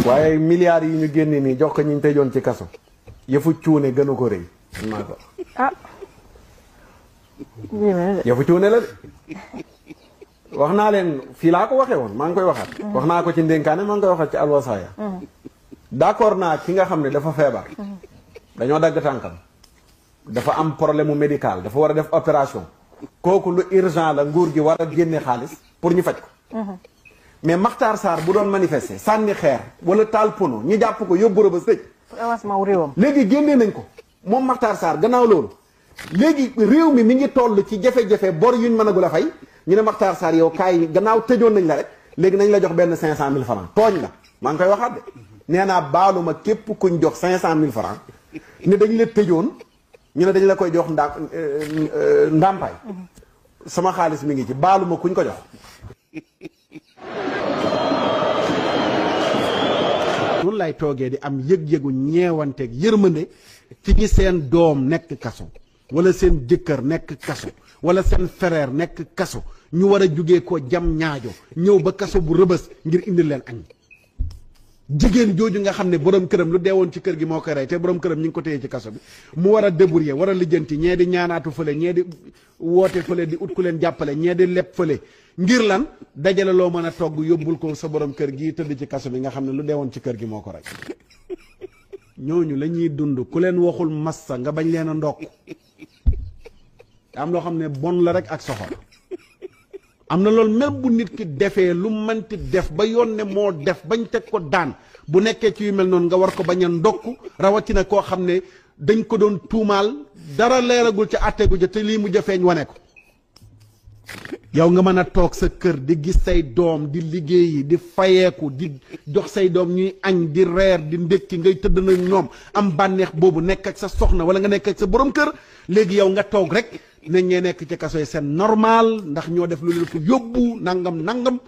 waaye milliards yi ñu génne nii jox ko ñu tëjoon ci kaso yëfu cuune gënu ko rëy maa ko ah yëfu cuune la de wax naa leen fii laa ko waxee woon maa ngi koy waxaat wax naa ko ci ndénkaane maa ngi koy waxaat ci alwasaaya d'accord naa ki nga xam ne dafa feebar dañoo dagg tànkam dafa am problème médical dafa war a def opération kooku lu urgent la nguur gi war a génne xaalis pour ñu faj ko mais Makhtar Sarr bu doon manifester sànni xeer wala taal pono ñu jàpp ko yóbbu Rebeuss tëj pour avancement réewam léegi génnee nañ ko moom Makhtar Sarr gannaaw loolu léegi réew mi ngi toll ci jafe-jafe bor yuñ mënagul a fay ñu ne Makhtar Sarr yow kaay gannaaw tëjoon nañ la rek léegi nañ la jox benn 500 000 francs tooñ la maa ngi koy waxaat de nee naa baaluma képp kuñ jox 500 000 francs ne dañ la tëjoon ñu ne dañ la koy jox ndàmpaay sama xaalis mi ngi ci baaluma kuñ ko jox noonu lay toogee di am yëg-yëgu ñeewanteeg yërmande ci ñi seen doom nekk kaso wala seen jëkkër nekk kaso wala seen frère nekk kaso ñu war a jugee ko jam ñaajo ñëw ba kaso bu Rebeuss ngir indi leen añ jigéen jooju nga xam ne borom këram lu deewoon ci kër gi moo koy rey te borom këram ñu ngi ko téye ci kaso bi mu war a débrouiller war a lijjanti ñee di ñaanaatu fële ñee di woote fële di ut ku leen jàppale ñee di leb fële ngir lan dajale loo mën a togg yóbbul ko sa borom kër gi tëdd ci kaso bi nga xam ne lu deewoon ci kër gi moo ko rey ñooñu la ñuy dund ku leen waxul massa nga bañ leen a ndokk am loo xam ne bon la rek ak soxor am na loolu même bu nit ki defee lu mënti def ba yoon ne moo def bañ teg ko daan bu nekkee ci yu mel noonu nga war ko bañ a ndokk rawatina koo xam ne dañ ko doon tuumaal dara leeragul ca àtteegu ja te lii mu jafeeñ wane ko yow nga mën a toog sa kër di gis say doom di liggéeyi di fayeeku di jox say doom ñuy añ di reer di ndékki ngay tëdd na ñoom am bànneex boobu nekk ak sa soxna wala nga nekk ak sa borom kër léegi yow nga toog rek ne ñee nekk ci kaso yi c'est normal ndax ñoo def lu leen ko yóbbu nangam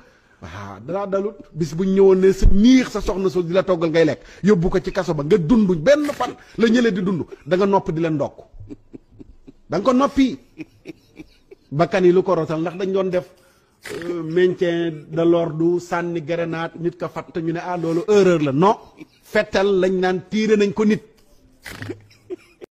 waaw dalaa dalut bis bu ñëwoon ne sa niix sa soxna so di la toggal ngay lekk yóbbu ko ci kaso ba nga dund benn fan la ñële di dund da nga nopp di leen ndokk da nga ko noppi bakkan yi lu ko rotal ndax dañ doon def maintien de l'ordre sànni grenade nit ka fatt ñu ne loolu erreur la non fettal lañ naan tiire nañ ko nit